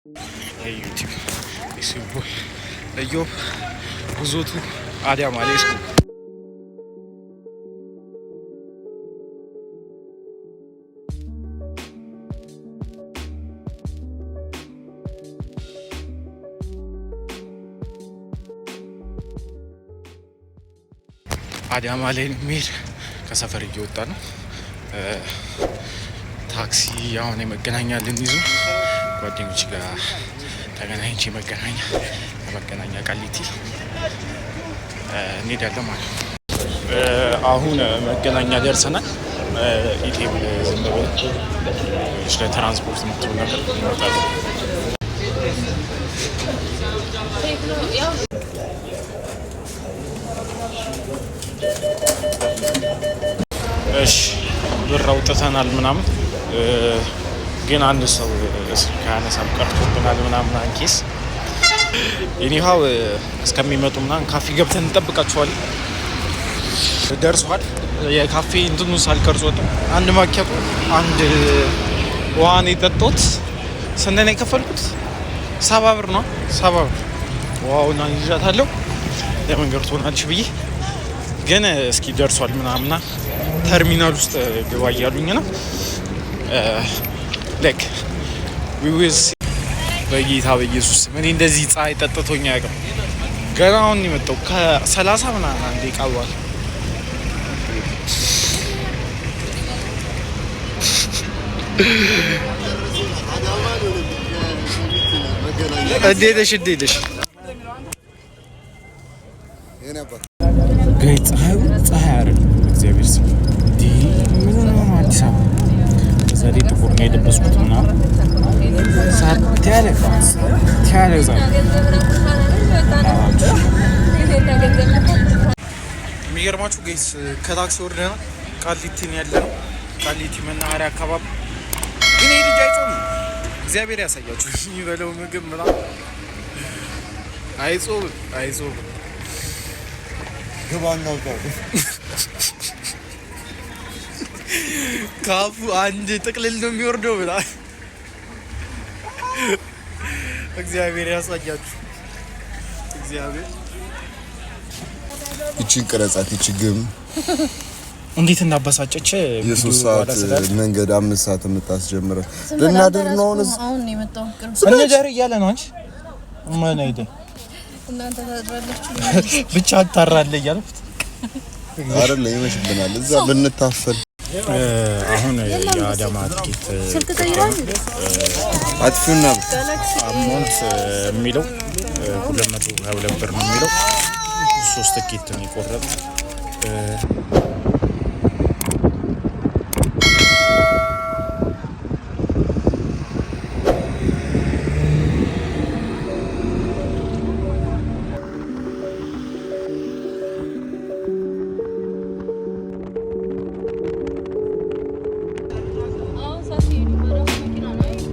YouTube, it's your boy እዮብ። ጉዞ to አዳማ፣ let's go። አዳማ ላይ ነው የሚሄድ። ከሰፈር እየወጣ ነው። ታክሲ አሁን የመገናኛ ልንይዙ ጓደኞች ጋር ተገናኝቼ መገናኛ፣ ከመገናኛ ቃሊቲ እንሄዳለን ማለት ነው። አሁን መገናኛ ደርሰናል። ኢቴብል ዝም ብለን ለትራንስፖርት የምትሆን ነገር እንወጣለን። እሺ፣ ብር አውጥተናል ምናምን፣ ግን አንድ ሰው ስልክ አያነሳም፣ ቀርቶብናል ምናምን አንኬስ። Anyhow እስከሚመጡ ምናምን ካፌ ገብተን እንጠብቃቸዋለን። ደርሷል። የካፌ እንትኑ ሳልቀርጽ ወጣሁ። አንድ ማኪያቶ፣ አንድ ውሃን የጠጣሁት ስንት ነው የከፈልኩት? 70 ብር ነው። 70 ብር። ውሃውን ይዣታለሁ ለመንገድ ትሆናለች ብዬ። ግን እስኪ ደርሷል ምናምና ተርሚናል ውስጥ ግባ እያሉኝ ነው። Like we በጌታ በኢየሱስ እኔ እንደዚህ ፀሐይ ጠጥቶኝ አያውቅም። ገና አሁን የመጣው ከ30 ምናምን አንዴ ቃሏል። እንዴት ነሽ? እንዴት ነሽ? Guys፣ ፀሐዩ ፀሐይ አይደለም። እግዚአብሔር ስም እንዲህ ምን ነው አዲስ አበባ። በዛ ላይ ጥቁር ነው የለበስኩት ምናምን። ሳት ያለ ያለ ዛሬ። የሚገርማችሁ guys፣ ከታክሲ ወርደናል። ቃሊቲን ያለ ነው፣ ቃሊቲ መናኸሪያ አካባቢ። ግን ይህ ልጅ አይጾምም። እግዚአብሔር ያሳያችሁ የሚበለው ምግብ ምናምን። አይጾምም፣ አይጾምም። ግባና ውጣው። ካፉ አንድ ጥቅልል ነው የሚወርደው ብላ። እግዚአብሔር ያሳያችሁ። እግዚአብሔር ይቺን ቅረጻት። ይቺ ግም እንዴት እንዳበሳጨች። የ3 ሰዓት መንገድ 5 ሰዓት የምታስጀምረው ልናድር ነው። አሁን አሁን ነው የመጣው። ቅርብ እንደር እያለ ነው። አንቺ ምን አይደ እናንተ ታድራላችሁ። ብቻ አታራለ እያልኩት። አይደለ ይመሽብናል። እዛ ብንታፈል። አሁን የአዳማ ትኬት ስልክ ቀይሯል። አጥፊውና Amount የሚለው 222 ብር ነው የሚለው። ሶስት ትኬት ነው የቆረጠው። አሁን ሳትሄዱ በራሱ መኪና ነው አይደል?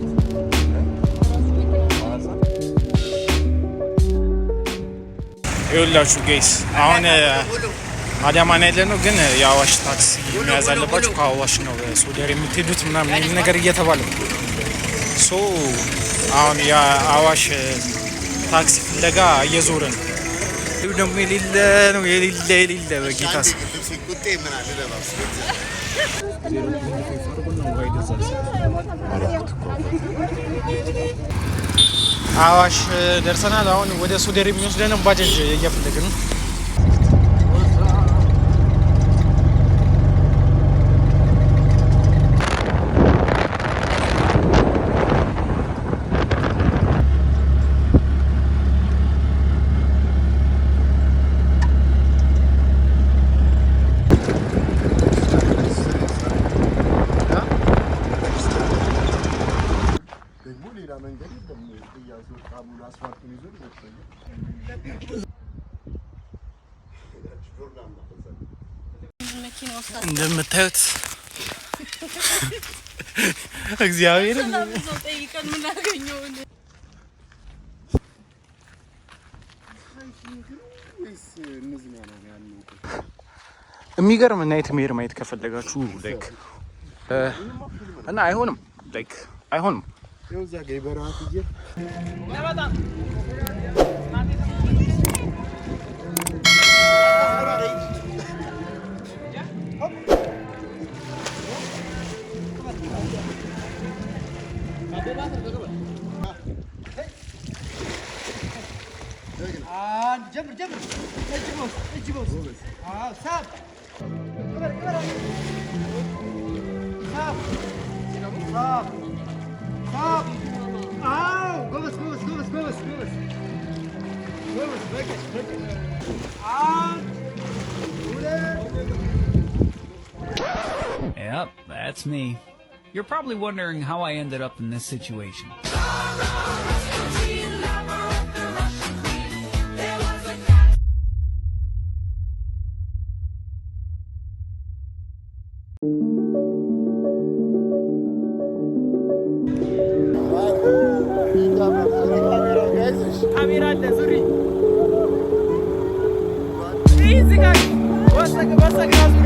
በራሱ መኪና ነው። ይኸውላችሁ guys፣ አሁን አዳማ ነው ያለ ነው፣ ግን የአዋሽ ታክሲ መያዝ አለባችሁ። ከአዋሽ ነው ሶደሬ የምትሄዱት ምናምን የሚል ነገር እየተባለ ነው። So አሁን የአዋሽ ታክሲ ፍለጋ እየዞረ ነው። ይህ ደግሞ የሌለ ነው፣ የሌለ የሌለ በጌታ ስም። አዋሽ ደርሰናል። አሁን ወደ ሶደሬ የሚወስደንም ባጃጅ እየፈለግን ነው። ደግሞ ሌላ መንገድ የለም። እያስወጣ ሙሉ አስፋልቱን ይዞ ይመጣል። መኪና ውስጥ እንደምታዩት እግዚአብሔር ሰላም ሰው ጠይቀን የምናገኘውን። ወይስ እንዝናና ነው ያልነው እኮ። የሚገርም nightmare ማየት ከፈለጋችሁ like እና አይሆንም፣ like አይሆንም። ይኸው እዛ ጋ የበረሃ ፍየል። አንድ ጀምር ጀምር። እጅ በውስጥ፣ እጅ በውስጥ። አዎ፣ ሳብ፣ ቅበር ቅበር፣ ሳብ ሳብ ሳብ። አዎ፣ ጎበዝ ጎበዝ ጎበዝ ጎበዝ ጎበዝ ጎበዝ። በቃ በቃ። አንድ፣ ሁለት። Yep, that's me. You're probably wondering how I ended up in this situation. ካሜራ አለ፣ ዙሪ። እዚህ ጋር በስተግራ ዙሪ።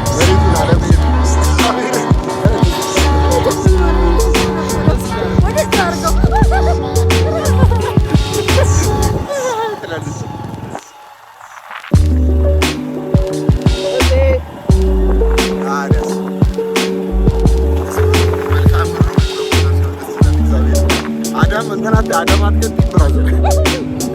መሬቱን አለመሄድ። ወደዛ አድርገው። ትላለች። ታዲያስ መልካም ምድሩ። አዳም እንትን አዳም አትቀጥይም brother።